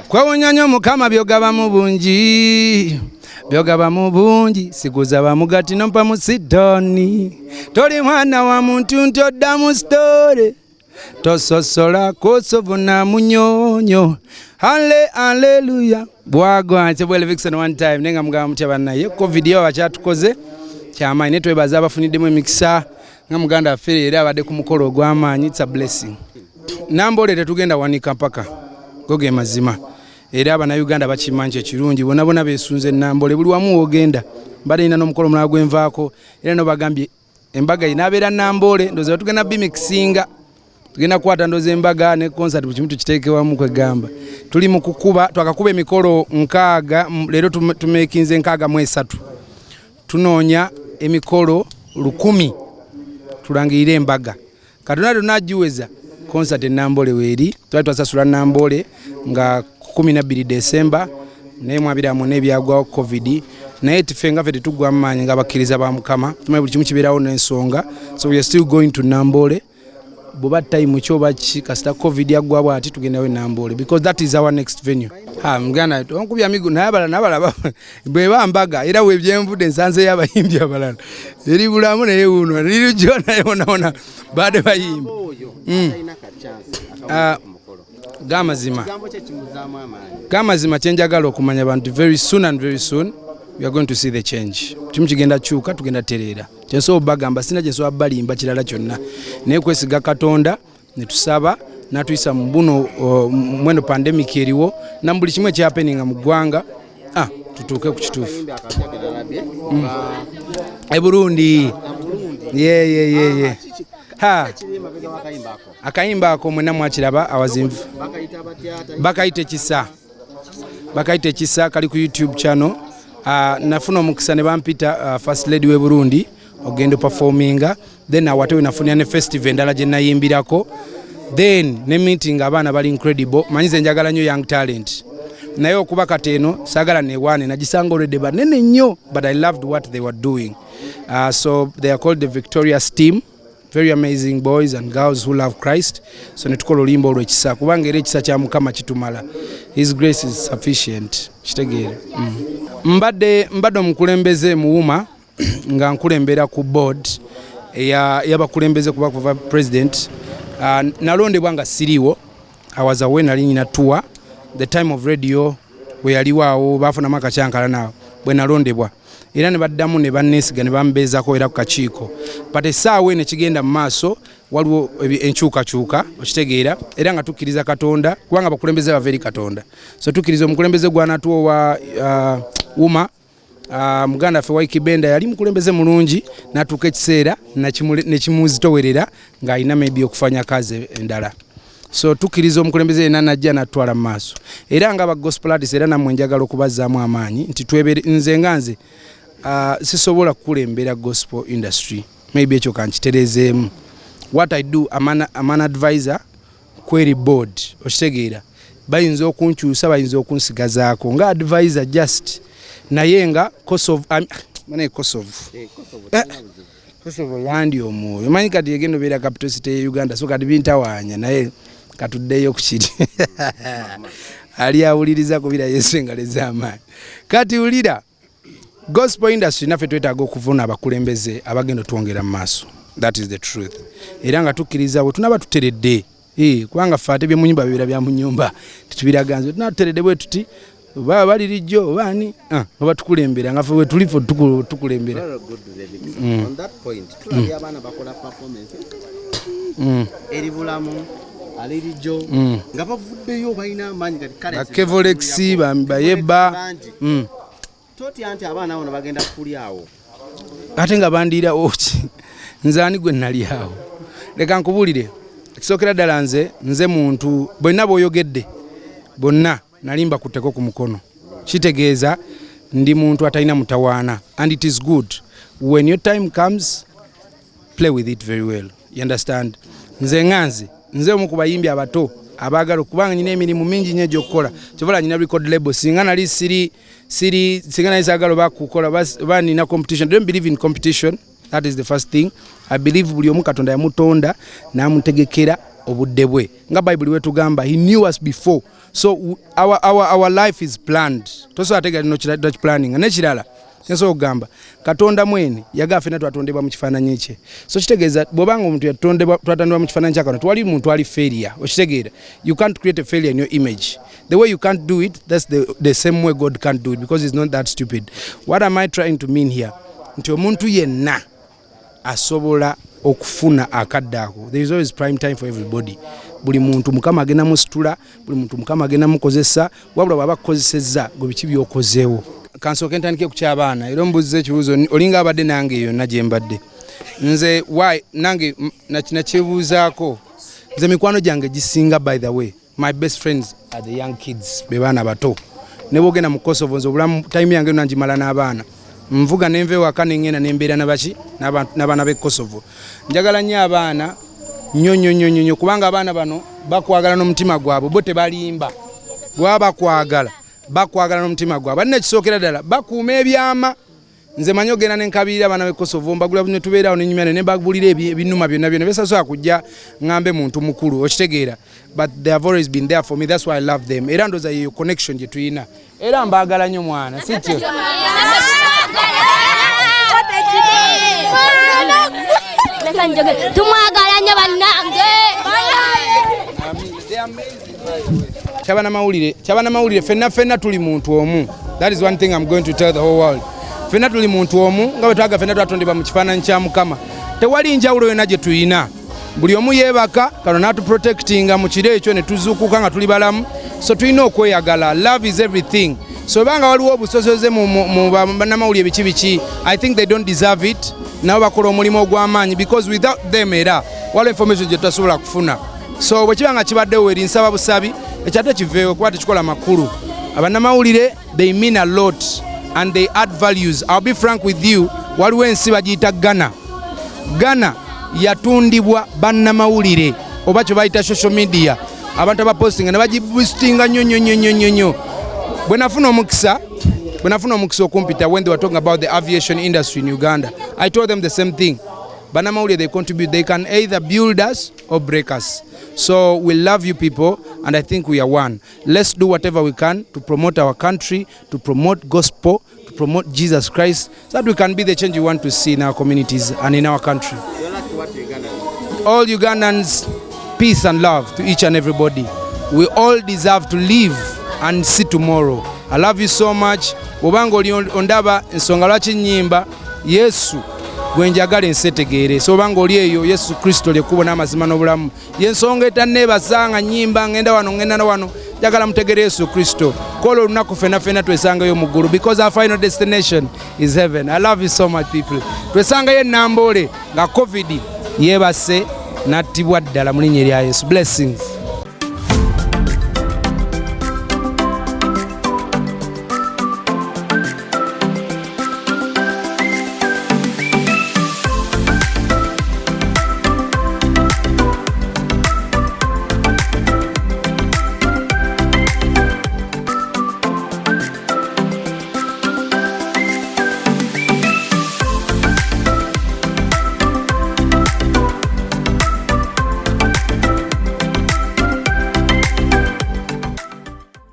Kwewunya nnyo Mukama byogaba mu bungi, byogaba mu bungi. Siguza bamugati nompa mu Sidoni. Toli mwana wa muntu nti odda mu story. Tososola kosovo na munyonyo. Hale, haleluya. Bwagwa kyebwele Vixen one time. Naye nga mugamba mutya bannaye, COVID yo bakyatukoze kyamaanyi, naye twebaza abafuniddemu emikisa nga muganda waffe era abadde ku mukolo ogw'amaanyi. It's a blessing. Namboole tetugenda wanika mpaka go ge mazima, era Abannayuganda bakimanyi ekirungi, bonna bonna beesunze Nambole. Buli wamu wogenda, mbadde nina n'omukolo omulala gwenvaako, era no bagambye embaga inaabeera Namboole. Ndowooza tugenda bimixinga, tugenda kukwata ndowooza embaga ne concert, buli kimu tukiteeke wamu. Kwegamba tuli mu kukuba, twakakuba emikolo 60, leero tumekinze 63. Tunoonya emikolo 1000 tulangirire embaga. Katonda tunagiweza concert enambole weeri. Twali twasasula Nambole nga 12 Desemba, naye mwabiramu n'ebyagwawo COVID. Naye tife nga ffe tetuggwa mu maanyi nga bakkiriza ba Mukama, tumanyi buli kimu kibeerawo n'ensonga. So we are still going to Nambole, bweba time kyoba ki, kasita COVID yaggwa bwati tugendawo e Nambole, because that is our next venue. Ha, muganda onkubya migo, naye abalala nabalaba bweba mbaga era webyenvudde nsanzeyo abayimbi abalala eri bulamu, naye wuno lirujo, naye bonabona badde bayimbi. Oyo atalina ka chance Ah, ku mukolo. Gamazima. Kigambo kye kimuzaamu amaanyi. Gamazima, kyenjagala okumanya abantu, very soon and very soon we are going to see the change. Kimu kigenda kyuka, tugenda tereera. Kyensobola bagamba, sina kyensobola balimba kirala kyonna, naye kwesiga Katonda netusaba natuyisa mu buno mweno pandemic eriwo na buli kimu ekyahappeninga mu ggwanga, tutuuke ku kituufu. Akayimbi akapya ke nalabye. E Burundi, ye ha. Kiri emabega w'akayimba ako. Akayimba ako mwenna mwakiraba awazinvu. Bakayita batya? Bakayita Ekisa, bakayita Ekisa, kali ku YouTube channel. Nafuna omukisa ne bampita, first lady we Burundi, ogenda performinga. Then awate we nafunira ne festival endala gye nayimbirako, then ne meeting abaana bali incredible. Manyize njagala nnyo young talent, naye okuba kati eno saagala newaane, nagisanga already banene nnyo, but I loved what they were doing. So they are called the Victorious Team, very amazing boys and girls who love Christ. So netukola oluyimba olwo Ekisa, kubanga era ekisa kya Mukama kitumala. His grace is sufficient, kitegeere. Mbadde omukulembeze muwuma nga nkulembera ku board y'abakulembeze kuba kuva president. Nalondebwa nga siriiwo. I was away, nali nyina tour, the time of radio we yaliwo awo, bafunamu akacyankalana awo bwe nalondebwa, era ne baddamu ne banneesiga ne bambeezako era ku kakiiko. But essaawa eno ekigenda mu maaso waliwo enkyukakyuka, okitegeera, era nga tukkiriza Katonda, kubanga abakulembeze bava eri Katonda. So tukkiriza omukulembeze gwanatuwa owa UMA. Muganda waffe Ykee Benda yali mukulembeze mulungi, natuuka ekiseera nekimuzitowerera ng'alina maybe okufanya kazi endala. So tukkiriza omukulembeze yenna najja natwala mu maaso. Era nga ba gospel artist, era nammwe njagala okubazzaamu amaanyi nti twebere. Nze nga nze, sisobola kukulembera gospel industry, maybe ekyo kankiterezeemu. What I do, I'm an advisor kweri board, okitegeera. Bayinza okunkyusa, bayinza okunsigazaako nga advisor just, naye nga Kosovo, mane Kosovo. Kosovo yandi omwoyo manyi kati egenda obeera capital city ye Uganda, so kati bintawaanya, naye katuddeyo ku kiri ali awuliriza kubira Yesu engalo ez'amaanyi. Kati wulira, gospel industry naffe twetaaga okuvuna abakulembeze abagenda otwongera mu maaso. That is the truth. Era nga tukkiriza bwe tunaba tuteredde, kubanga ffe ate byemunyumba bibeera bya mu nyumba, tetubiraga nze. Tunaba tuteredde bwe tuti, oba balirijjo obaani, oba tukulembera nga ffe bwe tuli, ffe tukulembera. Very good, Levix. On that point, tulabye abaana bakola performance eri bulamu alirijjo nga bavuddeyo balina amaanyi kati kale Ba Kevolex, bayeba. Bangi. Totya nti abaana bano bagenda kulyawo? Ate nga bandiirawo ki? Nze ani gwe nali awo? Leka nkubuulire, ekisookera ddala, nze muntu bwenna bw'oyogedde bonna nali mbakutteko ku mukono, kitegeeza ndi muntu atalina mutawaana. And it is good when your time comes, play with it very well, you understand? Nze nga nze omu ku bayimbi abato abaagala, okubanga nyina emirimu mingi nnyo egy'okukola. Kyovala nyina record label. Singa nali siri singa nali saagala oba kukola oba nina competition. I don't believe in competition. That is the first thing. I believe buli omu Katonda yamutonda n'amutegekera. Obudde bwe nga Bayibuli wetugamba, he knew us before. So our life is planned. Tosobola tegera nokiplanninga. Nekirala nsobola okugamba, Katonda mwene yagaa fena twatondebwa mu kifaananyi kye. So kitegeeza bw'obanga omuntu twatondebwa mu kifaananyi kya Katonda, tewali muntu ali failure. Okitegeera? You can't create a failure in your image. The way you can't do it, that's the same way God can't do it, because he's not that stupid. What am I trying to mean here? Nti omuntu yenna asobola okufuna akadde ako. There is always prime time for everybody. Buli muntu Mukama agenda musitula, buli muntu Mukama agenda mukozesa. Wabula bw'aba akukozesezza, gwe biki byokozeewo? Kansooke ntandike ku ky'abaana. Era ombuuziza ekibuuzo olinga abadde nange yonna gye mbadde. Nze why nange nakyebuuzaako. Nze mikwano gyange gisinga, by the way, my best friends are the young kids, be baana bato. Ne bwogenda mu Kosovo, nze obulamu, time yange yonna ngimala n'abaana. Nvuga nenva ewaka nengenda nembeera nabaki, n'abaana b'e Kosovo. Njagala nnyo abaana, nnyo nnyo nnyo nnyo, kubanga abaana bano bakwagala n'omutima gwabwe. Bo tebalimba. Bwaba bakwagala, bakwagala n'omutima gwabwe. Balina ekisookera ddala, bakuuma ebyama. Nze manyi ogenda nenkabirira abaana b'e Kosovo, mbagula ne tubeerawo nenyumya ne mbagulira ebinuma byonna byonna byesasobola kujja ŋŋambe muntu mukulu. Okitegeera? But they have always been there for me. That's why I love them. Era ndowooza yeyo connection gye tuyina. Era mbaagala nnyo, mwana, si kyo? Leka njogere. Tumwagala nnyo bannange. Kyabanamawulire, kyabanamawulire, fenna fenna tuli muntu omu. That is one thing I'm going to tell the whole world. Fenna tuli muntu omu, nga bwe twaga fenna twatondebwa mu kifaananyi kya Mukama. Tewali njawulo yonna gye tuyina. Buli omu yeebaka kano n'atuprotectinga mu kiro ekyo ne tuzuukuka nga tuli balamu. So tulina okweyagala. Love is everything. So obanga waliwo obusosoze mu bannamawulire biki biki, I think they don't deserve it. Nabo bakola omulimu ogw'amaanyi, because without them era waliwo information gye tutasobola kufuna. So bwe kiba nga kibaddewo eri, nsaba busabi ekyate kiveewo, kuba tekikola makulu. Abannamawulire, they mean a lot and they add values. I'll be frank with you. Waliwo ensi bagiyita Ghana. Ghana yatundibwa bannamawulire, oba kye bayita social media. Abantu abapostinga ne bagiboostinga nnyo nnyo nnyo nnyo nnyo nnyo. Bwe nafuna omukisa okumpita, when they were talking about the aviation industry in Uganda, I told them the same thing: bannamawulire, they contribute. They can either build us or break us. So we love you people, and I think we are one. Let's do whatever we can to promote our country, to promote gospel, to promote Jesus Christ, so that we can be the change we want to see in our communities and in our country. Your last word to Ugandans. All Ugandans, peace and love to each and everybody. We all deserve to live and see tomorrow. I love you so much. Bw'obanga oli ondaba, ensonga lwaki nnyimba, Yesu gwe njagala ensi etegeere. So obanga oli eyo, Yesu Kristo lyekkubo n'amazima n'obulamu. Yensonga etanneebasa nga nnyimba, ngenda wano, ngenda na wano. Njagala mutegere Yesu Kristo. Kola olunaku ffenna ffenna twesangayo mu ggulu, because our final destination is heaven. I love you so much, people. Twesangayo enamboole nga COVID yeebase nattibwa ddala mu linnya erya Yesu. Blessings.